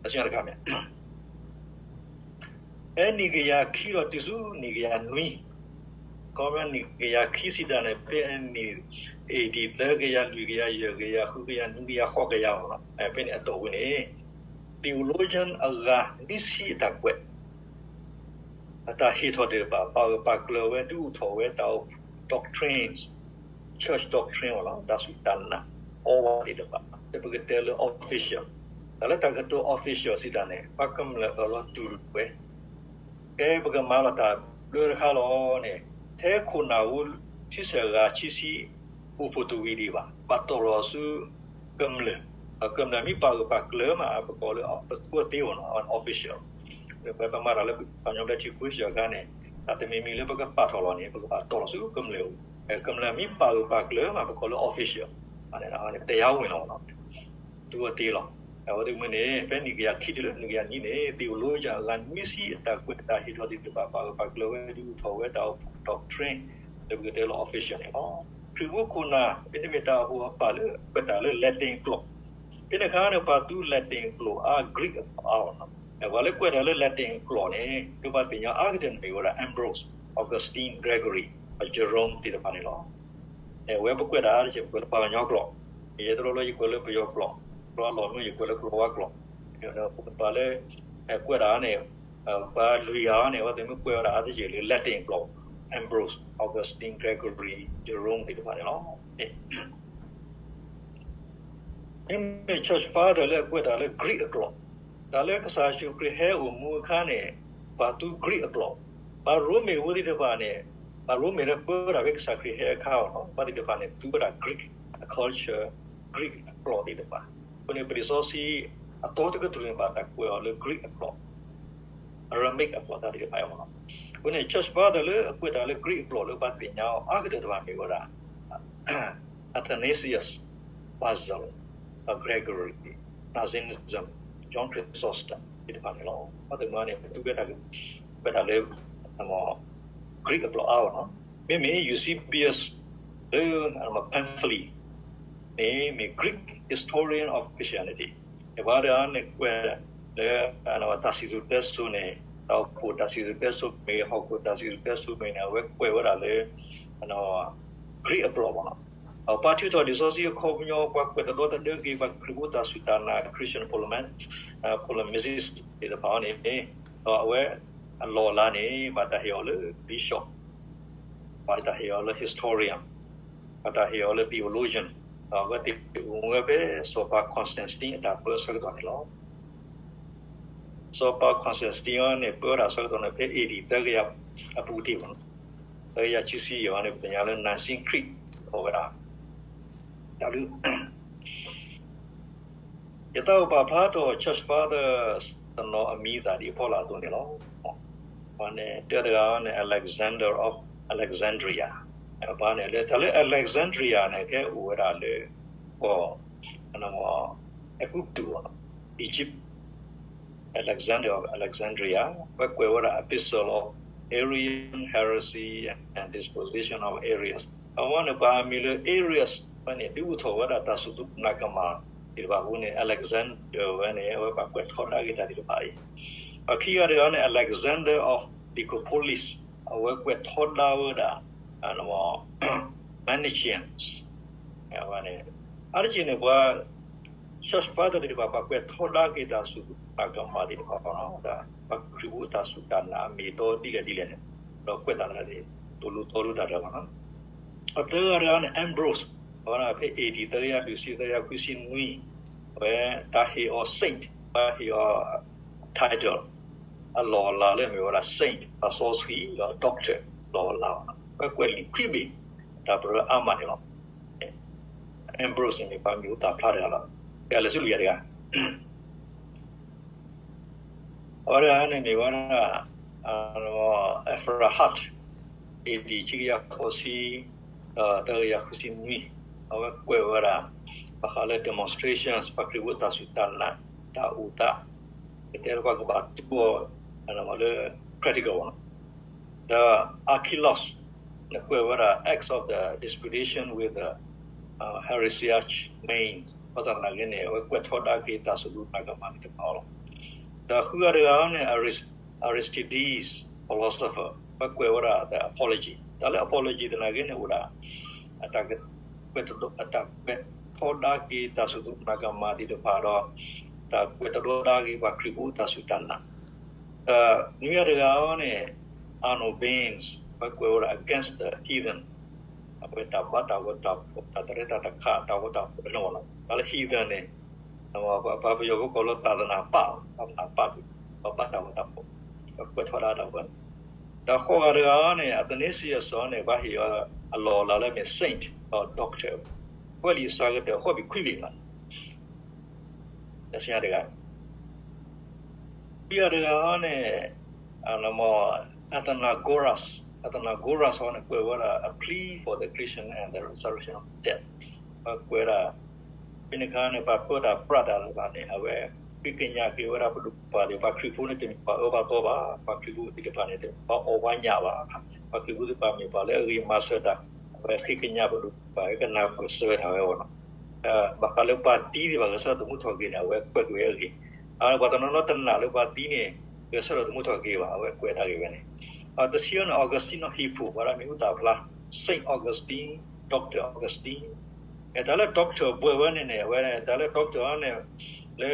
အစံၣ်တခါမ့ၢ် ဖဲနံၣ်ကယၤခံဒီးတုၤဆူနံၣ်ကယၤနွံ, ခီဖျိနံၣ်ကယၤခံစံးတၢ်န့ၣ် ဖဲနံၣ် A D သၢကယၤ လွံၢ်ကယၤ ယဲၢ်ကယၤ ဃုကယၤ နွံကယၤ ဃိးကယၤလီၤ. ဖဲန့ၣ်အတီၢ်ဝဲန့ၣ် theologian အဂၤနွံဆံအတၢ်ကွဲး အတၢ်ဟ့ၣ်ထီၣ်သ့ၣ်တဖၣ် ပာ်ဂၢၢ်ပာ်ကျၢၤဝဲ ဒုးအိၣ်ထီၣ်ဝဲတၢ်အိၣ်ဖှိၣ် doctrines, church doctrine အီၤလီၤ, တၢ်စူၢ်တၢ်နာ် အီဝဲသ့ၣ်တဖၣ် လၢပကတဲလၢ official, တၢ်လၢတၢ်ကတိၤ official စံးတၢ်န့ၣ် ပှၤကမျၢၢ်အၢၣ်လီၤတူၢ်လိာ်ဝဲ ကဲပကမၤလီၤတၢ်ဘျၢတခါလီၤန့ၣ်, ထဲခိၣ်နၢ်ဧိၤ ဆံဆဲၣ်ဂၤဆံဆံ အိၣ်ဖှိၣ်တဝံၤဒံးဘၣ်, ဘၣ်တီၢ်လီၤဆူကမျၢၢ်, ကမျၢၢ်မ့ၢ်ပာ်ဂၢၢ်ပာ်ကျၢၤမး ပကိးလၢ ပသူအသ့အီၤနီၤ official, ပမၤတၢ်လၢပှၤကညီဘျၢထံခဝ့ၡၢၣ်အခါန့ၣ်, တၢ်တမံၤမံၤလၢပကပာ်ထီၣ်လီၤန့ၣ် ပကဘၣ်တီၢ်လီၤဆူကမျၢၢ်, ကမျၢၢ်မ့ၢ်ပာ်ဂၢၢ်ပာ်ကျၢၤမး ပကိးလၢ official, တရားဝင်လီၤနီၤ, သူအသ့လီၤ. အဝဲသ့ၣ်မ့ၢ်န့ၣ် ဖဲနံၣ်ကယၤခံတုၤလၢနံၣ်ကယၤနွံန့ၣ် theologian အဂၤနွံဆံအတၢ်ကွဲးတၢ်ဟ့ၣ်ထီၣ်သ့ၣ်တဖၣ် ပာ်ဂၢၢ်ပာ်ကျၢၤဝဲ ဒုးအိၣ်ထီၣ်ဝဲတၢ်အိၣ်ဖှိၣ် doctrine လၢပကတဲလၢ official န့ၣ်လီၤ. ခရံာ်ဖိခိၣ်နၢ် မ့တမ့ၢ်တၢ်အိၣ်ဖှိၣ်အပၢ်လၢကွဲးတၢ်လၢ Latin အကျိာ်, ဖဲန့ၣ်အခါန့ၣ် ပှၤသူ Latin အကျိာ်အါ Greek အကျိာ်အါလီၤ. ပှၤလၢကွဲးတၢ်လၢ Latin အကျိာ်န့ၣ် ဒ်ပှၤသ့ၣ်ညါအါကတၢၢ်န့ၣ်မ့ၢ်ဝဲဒၣ် Ambrose, Augustine, Gregory, Jerome သ့ၣ်တဖၣ်န့ၣ်လီၤ. အဝဲပကွဲးတၢ်အါတက့ၢ် ပကွဲးလၢပှၤကညီကျိာ်, ယဲတရီလၢယကွဲးလၢပယီၤကျိာ်, ကျိာ်အလီၢ်မ့ၢ်ယကွဲးလၢကလီၤဝါကျိာ်, ပှၤလၢ ကွဲးတၢ်န့ၣ် ပှၤလွံၢ်ဂၤန့ၣ် အဝဲသ့ၣ်မ့ၢ်ကွဲးဝဲဒၣ်အါတက့ၢ်လၢ Latin အကျိာ်, Ambrose, Augustine, Gregory, Jerome သ့ၣ်တဖၣ်န့ၣ်လီၤ. မ့မ့ၢ် Church Father လၢအကွဲးတၢ်လၢ Greek အကျိာ်, တၢ်လၢကစၢ်ယ့ၣ်ၡူးခရံာ်ဟဲအိၣ်မူအခါန့ၣ် ပှၤသူ Greek အကျိာ်, ပှၤရိမ့ၤဖိသ့ၣ်တဖၣ်န့ၣ် ပှၤရိမ့ၤလၢပၢဝဲဒၣ်ဖဲကစၢ်ခရံာ်ဟဲအခါအီၤလီၤ. ပှၤသ့ၣ်တဖၣ်န့ၣ် သူဝဲဒၣ် Greek culture, Greek အကျိာ်သ့ၣ်တဖၣ်. အဃိန့ၣ် ပလံာ်စီဆှံအသီတကတြူၢ်န့ၣ် ဘၣ်တၢ်ကွဲးအီၤလၢ Greek အကျိာ်, Aramaic အကျိာ်တၢ်သ့ၣ်တဖၣ်အံၤလီၤ. အဃိန့ၣ် Church Father လၢအကွဲးတၢ်လၢ Greek အကျိာ်လၢပှၤသ့ၣ်ညါအီၤအါကတၢၢ်တဖၣ်မ့ၢ်ဝဲဒၣ် Athanasius, Basil, Gregory, Nazianzus, John Chrysostom သ့ၣ်တဖၣ်န့ၣ်လီၤ. ပှၤသ့ၣ်တဖၣ်န့ၣ် သူဝဲဒၣ် ကွဲးတၢ်လၢ Greek အကျိာ်အါလီၤ. မ့မ့ၢ် Eusebius လၢ Pamphili န့ၣ်မ့ၢ် Greek historian of Christianity န့ၣ် ပှၤတဂၤန့ၣ်ကွဲးလၢ တၢ်စံၣ်စိၤတဲစိၤန့ၣ် တၢ်အိၣ်ဖှိၣ်တၢ်စံၣ်စိၤတဲစိၤမ့ၢ်ဂ့ၤ ဟီၣ်ခိၣ်တၢ်စံၣ်စိၤတဲစိၤမ့ၢ်ဂ့ၤန့ၣ် အဝဲကွဲးဝဲဒၣ်လၢ Greek အကျိာ်မ့ၢ်လီၤ. ပှၤထုးထီၣ်လံာ်စီဆှံအခီပညီ ပှၤကွဲးတဒီတဒၢက့ၤ ပှၤခရံာ်ဖိတၢ်စူၢ်တၢ်နာ် Christian polemi-, polemicist သ့ၣ်တဖၣ်န့ၣ် ဒီးအဝဲအလီၢ်အလၤန့ၣ် ဘၣ်တၢ်ဟ့ၣ်အီၤလၢ bishop, ဘၣ်တၢ်ဟ့ၣ်အီၤလၢ historian, ဘၣ်တၢ်ဟ့ၣ်အီၤလၢ theologian, ဒီးအဝဲသ့ၣ်အိၣ်မူဝဲဖဲစီၤပၤ Constantine အတၢ်ပၢအဆၢကတီၢ်န့ၣ်လီၤ. စီၤပၤ Constantine န့ၣ် ပၢဝဲဒၣ်အဆၢကတီၢ်န့ၣ် ဖဲ A D သၢကယၤအပူၤတ့ၢ်မး, သၢကယၤခံဆံယဲၢ်န့ၣ် ပသ့ၣ်ညါလၢ Nicene Creed အိၣ်ဝဲဒၣ် တၢ်ဒုး ယသးအိၣ်ပာ်ဖျါထီၣ် Church Father တနီၤအမံၤအသၣ်ဒ်အဖီလာ်အသိးန့ၣ်လီၤ. ပှၤန့ၣ် တၢတဂၤန့ၣ် Alexander of Alexandria, ပှၤန့ၣ်လၢ တၢ်လၢ Alexandria န့ၣ် ကဲအိၣ်ဝဲဒၣ်လၢ ကီၢ် အဲၤကူပတူး Egypt, Alexander of Alexandria, ပှၤကွဲးဝဲဒၣ် Epistle of Arian Heresy and Disposition of Arians, အဝဲန့ၣ် ပှၤအမံၤလၢ Arius ဝဲန့ၣ် ဒုးအိၣ်ထီၣ်ဝဲဒၣ်တၢ်စူၢ်တၢ်နာ်ကမၣ်သ့ၣ်တဖၣ်အဃိန့ၣ် Alexander ဝဲန့ၣ် အဝဲပှၤကွဲးထီဒါက့ၤတၢ်သ့ၣ်တဖၣ်အံၤ, ပှၤခံဂၤတဂၤန့ၣ် Alexander of Nicopolis, အဝဲကွဲးထီဒါဝဲဒၣ် Manichaeans, အဝဲန့ၣ် အါတက့ၢ်န့ၣ် ပှၤ Church Father သ့ၣ်တဖၣ် ပှၤကွဲးထီဒါက့ၤတၢ်စူၢ်တၢ်နာ်ကမၣ်သ့ၣ်တဖၣ် ပှၤခရံာ်ဖိအတၢ်စူၢ်တၢ်နာ်အမ့ၢ်အတီဒ်လဲၣ်ဒ်လဲၣ်န့ၣ် ဒီးကွဲးတၢ်လၢ သိၣ်လိသီလိတၢ်တဖၣ်လီၤ. အသၢဂၤတဂၤန့ၣ် Ambrose, အဝဲဒၣ်ဖဲ A D သၢကယၤလွံၢ်ဆံ သၢကယၤခွံဆံနွံ, အဝဲတၢ်ဟ့ၣ်အီၤ saint, ပှၤဟ့ၣ်အီၤ title အလီၢ်အလၤလၢအမ့ၢ်ဝဲဒၣ် saint, ပှၤစီဆှံ ဒီး doctor လီၢ်အလၤ, ပှၤကွဲးလံာ်ခွံဘ့ၣ် တၢ်ပရၢအါမးန့ၣ်လီၤ. Ambrose န့ၣ် ပှၤမ့ၢ်အိၣ်တၢ်ဖျါတဂၤလီၤ. ကလဲၤဆူလွံၢ်ဂၤတဂၤ အဝဲတဂၤန့ၣ်မ့ၢ်ဝဲဒၣ် Everhard, A D ခံကယၤဃိးဆံ ဒီးသၢကယၤဃိးဆံနွံ, အဝဲကွဲးဝဲဒၣ် ဘၣ်ဃးလၢ demonstrations ပှၤခရံာ်ဖိတၢ်စူၢ်တၢ်နာ် တၢ်အိၣ်သး ကတဲလၢပှၤကဘၣ်တူၢ်အီၤလၢ practical ဒီး Archelaus န့ၣ်ကွဲးဝဲဒၣ် Acts of the Disputation with the Heresiarch Manes ဘၣ်ဆၣ်သနာ်က့န့ၣ် အဝဲကွဲးထီဒါက့ၤတၢ်စူၢ်တၢ်နာ်ကမၣ်သ့ၣ်တဖၣ်လီၤ. ဒီးဃုဂၤတဂၤန့ၣ် Aris-, Aristides, philosopher အဝဲကွဲးဝဲဒၣ် the Apology တၢ်လၢ Apology သနာ်က့န့ၣ်အိၣ်ဒၣ် အတၢ်က ကွဲးတဒီ အတၢ်ကွဲးထီဒါက့ၤတၢ်စူၢ်တၢ်နာ်ကမၣ်သ့ၣ်တဖၣ်ဒီး တၢ်ကွဲးတဒီဒါက့ၤပှၤခရံာ်ဖိတၢ်စူၢ်တၢ်နာ်, ဒီးနွံဂၤတဂၤန့ၣ် Arnobius အဝဲကွဲးဝဲဒၣ် against the heathen အဝဲတၢ်ဘၣ်တၢ်ဂီၤတၢ်ဖီၣ် တၢ်တရဲတၢ်တခး တၢ်ဂီၤတၢ်ဖီၣ်န့ၣ်လီၤ. တၢ်လၢ heathen န့ၣ် ပှၤပယီၤဖိကိးလၢ သာသနာပၣ်, သာသနာပၣ် ပှၤဘၣ်တၢ်ဂီၤတၢ်ဖီၣ် ကွဲးထီဒါတၢ်ဝဲန့ၣ်, ဒီးဃိးဂၤတဂၤန့ၣ် Athanasius န့ၣ် ပှၤဟ့ၣ်အီၤအလီၢ်အလၤလၢအမ့ၢ် saint ဒီး doctor ကွဲးလံာ်အစှၤကတၢၢ်ဃိးဘ့ၣ်ခွံဘ့ၣ်လီၤ. တဆံတဂၤ ခွံဂၤတဂၤန့ၣ် Athenagoras, Athenagoras န့ၣ် ကွဲးဝဲဒၣ် A Plea for the Christian and the Resurrection of the Dead ပှၤကွဲးဒၣ် ဖဲန့ၣ်အခါန့ၣ် ပှၤပၢတၢ်ပြးတၢ်လၢၤဘၣ်န့ၣ် အဝဲဃ့ကညးက့ၤဝဲဒၣ်ပဒိၣ်ပပှၢ်သ့ၣ် ပှၤခရံာ်ဖိန့ၣ်တမ့ၢ်ပှၤအၢပှၤသီဘၣ်, ပှၤခရံာ်ဖိသ့ၣ်တဖၣ်န့ၣ် တမ့ၢ်ပှၤအီၣ်ပှၤညၣ်ဘၣ်, ပှၤခရံာ်ဖိသ့ၣ်တဖၣ်မ့ၢ်ပှၤလၢအဂ့ၤမၤစၢၤတၢ်, အဝဲဃ့ကညးပဒိၣ်ပပှၢ် ကနၢ်ပၢၢ်ဆၢတၢ်ဝဲအီၤလီၤ. ဘၣ်ဃးလၢပှၤသံသ့ၣ်တဖၣ် ဂဲၤဆၢထၢၣ်သမူထီၣ်က့ၤန့ၣ် အဝဲကွဲးကွဲးအဂ့ၢ်, ပှၤတနီၤနီၤတနာ်လၢပှၤသံန့ၣ် ဂဲၤဆၢထၢၣ်သမူထီၣ်က့ၤဘၣ်, အဝဲကွဲးတၢ်ဂ့ၢ်ဝဲန့ၣ်. တဆံန့ၣ် Augustine of Hippo ပှၤဒၣ်မ့ၢ်အူသၣ်ဖျါ Saint Augustine, Doctor Augustine, တၢ်လၢ doctor ဘှဲးဝဲန့ၣ်န့ၣ် အဝဲတၢ်လၢ doctor န့ၣ် လၢ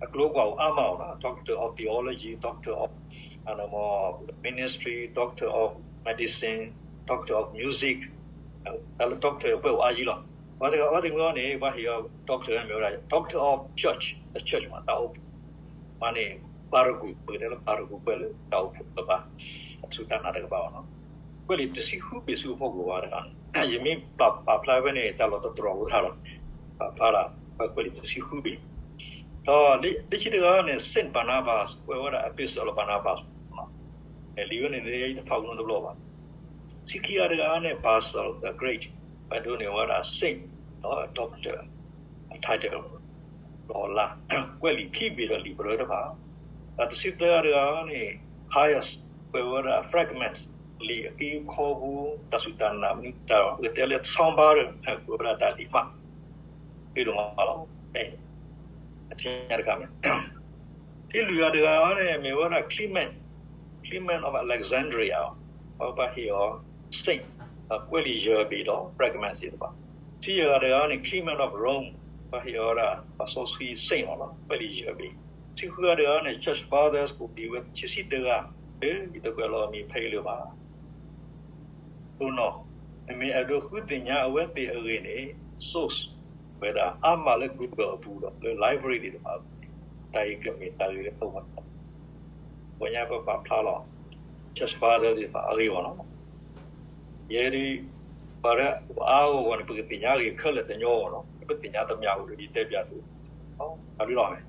အကျိၤကွၢ်အိၣ်အါမးအီၤလီၤ. Doctor of Theology, Doctor of Ministry, Doctor of Medicine, Doctor of Music, တၢ်လၢ doctor ဘှဲးအိၣ်အါယံၤလီၤ. ပှၤတဂၤအဝဲသ့ၣ်မ့ၢ်အီၤန့ၣ် ပှၤဟ့ၣ်အီၤ doctor မ့ၢ်ဝဲဒၣ် Doctor of Church, the church မး တၢ်အိၣ်ဖှိၣ် မးန့ၣ် ပၤရဂူၢ်, ပကတဲလၢပၤရဂူၢ်ကွဲးလၢတၢ်အိၣ်ဖှိၣ်တကပၤ, အထူးတၢ်နာ်တကပၤဘၣ်နီၤ. ကွဲးလံာ်တဆံဃုဘ့ၣ်ဆူအဖီခိၣ်ဝဲတဂၤန့ၣ် ယမ့ၢ်ပာ်ဖျါဖဲန့ၣ် တၢ်လီၢ်တတြီၢ်ဝဲဒၣ်လီၤ. ပာ်ဖျါဒၣ် ပှၤကွဲးလံာ်တဆံဃုဘ့ၣ်, ဒီးလၢခံတဂၤန့ၣ် Saint Barnabas ကွဲးဝဲဒၣ် Epistle of Barnabas, လံာ်ဝဲန့ၣ် တဖးကနီတဘျီဘၣ်. ဆံခံဂၤတဂၤန့ၣ် Basil the Great ပဒိးန့ၢ်ဝဲဒၣ် Saint ဒီး Doctor အ title ဒီးလၢ ကွဲးလံာ်ခံဘ့ၣ်ဒီးလံာ်ပရၢတဖၣ်, ဒီးတဆံသၢဂၤတဂၤန့ၣ် Pius ကွဲးဝဲဒၣ် fragments လံာ်အက့အခီဖိ တၢ်စူၢ်တၢ်နာ်မနုၤတၢ် ပကတဲလၢ ဆီဘါရၢၣ် ကွဲးဝဲဒၣ်တၢ်လံာ်မး ဃ့ဒိၣ်မးလီၤ. အထံၣ်ညါတခါမ့ၢ် ထံၣ်လွံၢ်ဂၤတဂၤန့ၣ် မ့ၢ်ဝဲဒၣ် Clement, Clement of Alexandria, ပှၤဟ့ၣ်အီၤ Saint, ကွဲးလံာ်ယဲၢ်ဘ့ၣ်ဒီး fragments သ့ၣ်တဖၣ်. ဆံယဲၢ်ဂၤတဂၤန့ၣ် Clement of Rome, ပှၤဟ့ၣ်အီၤဝဲဒၣ် ပှၤစီဆှံ Saint အီၤလီၤ, ကွဲးလံာ်ယဲၢ်ဘ့ၣ်. ဆံဃုဂၤတဂၤန့ၣ် Church Fathers ကိးဒံးဝဲ ခံဆံတဂၤ, လၢယတကွဲးလီၤအမံၤဖဲအံၤလၢၤဘၣ်. တိၢ်နီၣ်, နမ့ၢ်အဲၣ်ဒိးဃုသ့ၣ်ညါအဝဲသ့ၣ်အဂ့ၢ်န့ၣ် source ဝဲဒၣ်အါမးလၢ Google အပူၤဒီးလၢ library သ့ၣ်တဖၣ်အပူၤန့ၣ် တၢ်အံၤကမ့ၢ်တၢ်ဂ့ၤလၢပဝဲ ပှၤညါပပာ်ဖျါလီၤ Church Father သ့ၣ်တဖၣ်အဂ့ၢ်အီၤလီၤ. ယဲဒၣ် ပှၤလၢအအိၣ်အါဂီၢ်ဂီၢ်န့ၣ် ပကသ့ၣ်ညါအဂ့ၢ်ခဲလၢာ်တညီအီၤလီၤ. ပသ့ၣ်ညါတမံၤဧိၤဒီး ယတဲပျးသု တၢ်ဘျုးလီၤန့ၣ်